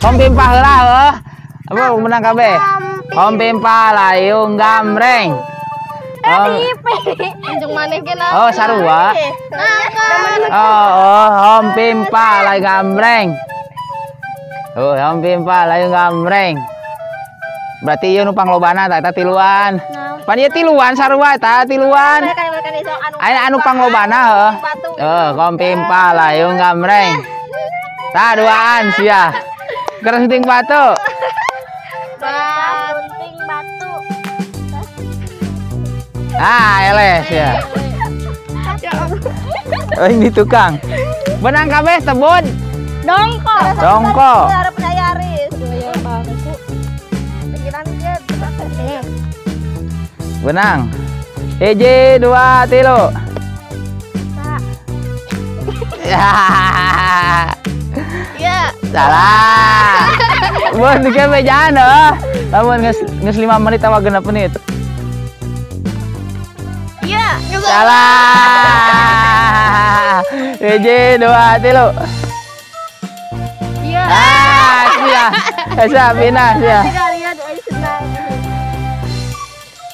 Hompimpa heula heuh. Apa menang kabeh? Hompimpa layung gambreng. Oh, sarua. Oh, hompimpa layung gambreng. Oh, hompimpa layung gambreng. Berarti ieu nu panglobana tah eta tiluan. Pan ieu tiluan sarua eta tiluan. Aya anu panglobana heuh. Heuh, hompimpa layung gambreng. Tah duaan sia. Keras gunting batu. Gunting batu. Ah, eles ya. Oh, ini tukang. Benang kabeh tebun. Dongko. Dongko. Benang. 1, 2, 3. Ya. Ya. Salah. Bun dike bejaan heuh. Lamun geus 5 menit atawa 6 menit. Iya. Salah. 1, 2, 3. Iya. Ah, sia. Sia pindah sia.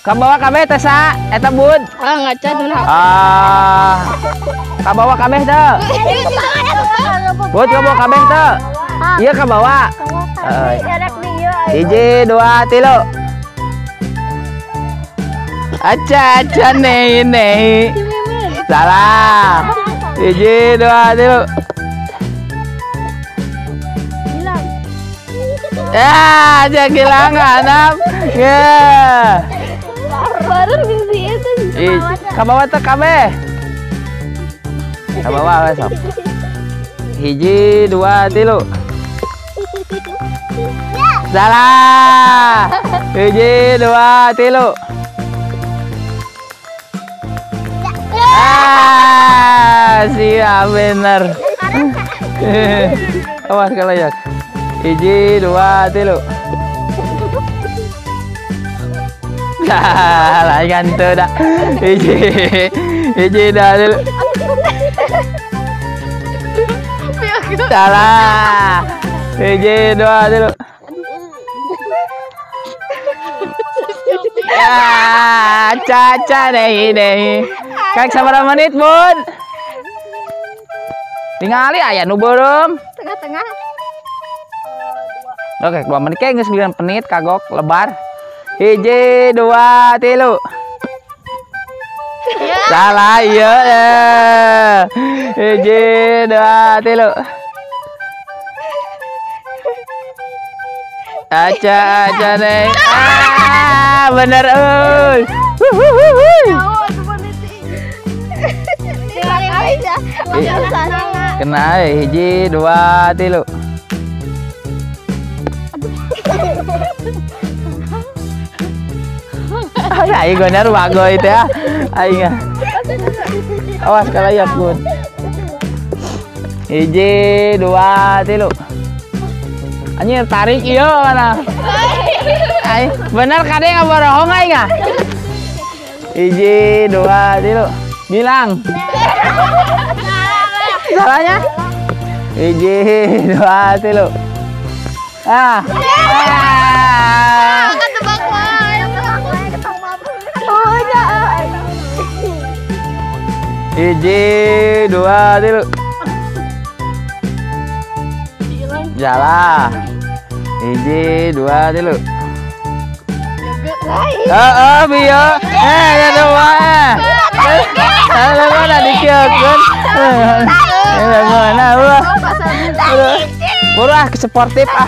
Kabawa kabeh teh sa eta bud. Ah, ngaca dulu. Ah. Kabawa kabeh teu. Bud kabawa kabeh teu. Iya kabawa. 1, 2, 3. Aca aca nei nei. Salah. 1, 2, 3. Hilang. Ya, aja kehilangan. Ya. Baru minggu itu. Kabawa teu kabeh. Kabawa we sok. 1, 2, 3. Salah. 1, 2, 3. Ah, siap bener. Awas kalau ya. 1, 2, 3. Salah gantu dah. 1, 2, 3. Salah. 1, 2, 3. Ya, caca deh deh. Kayak sabaraha menit, Bun? Tingali aya nu beureum. Tengah-tengah. Oke, 2 menit kayak geus 9 menit kagok lebar. 1, 2, 3. Salah iya. 1, 2, 3. Aca aca deh. Ah, bener euy. Kena 1, 2, 3. Aing bener wago itu ya. Aing. Awas kalayak gun. 1, 2, 3. Anjir tarik ieu mana. Aing bener kade ngaborohong aing ah. 1, 2, 3. Bilang. Salahnya? 1, 2, 3. Ah. Ah. 1, 2, 3. Jalan. 1, 2, 3. Oh, bieu. Ya dua. Mana dikieun. Mana ulah. Buru ah sportif ah.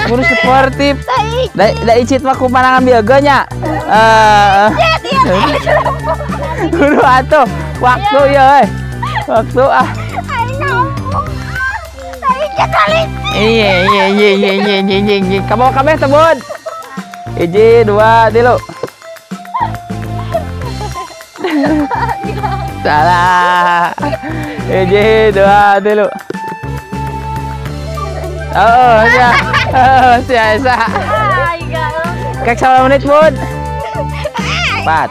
Buru sportif. Da icit mah ku panangan bieu ge nya. Buru atuh. Waktu ya, waktu ah. Iya. Kamu kabeh teh, Bud. 1, 2, 3. Salah. 1, 2, 3. Oh, ya. Oh, biasa. Kek salah menit, Bud. 4.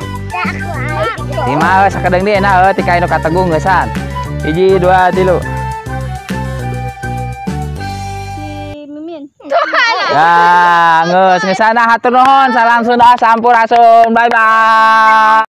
5 sakedeng deui enak heuh ti ka anu kategung geusan. 1, 2, 3. Si Mimin. Ya, geus geus sana, hatur nuhun. Salam Sunda, sampurasun. Bye bye.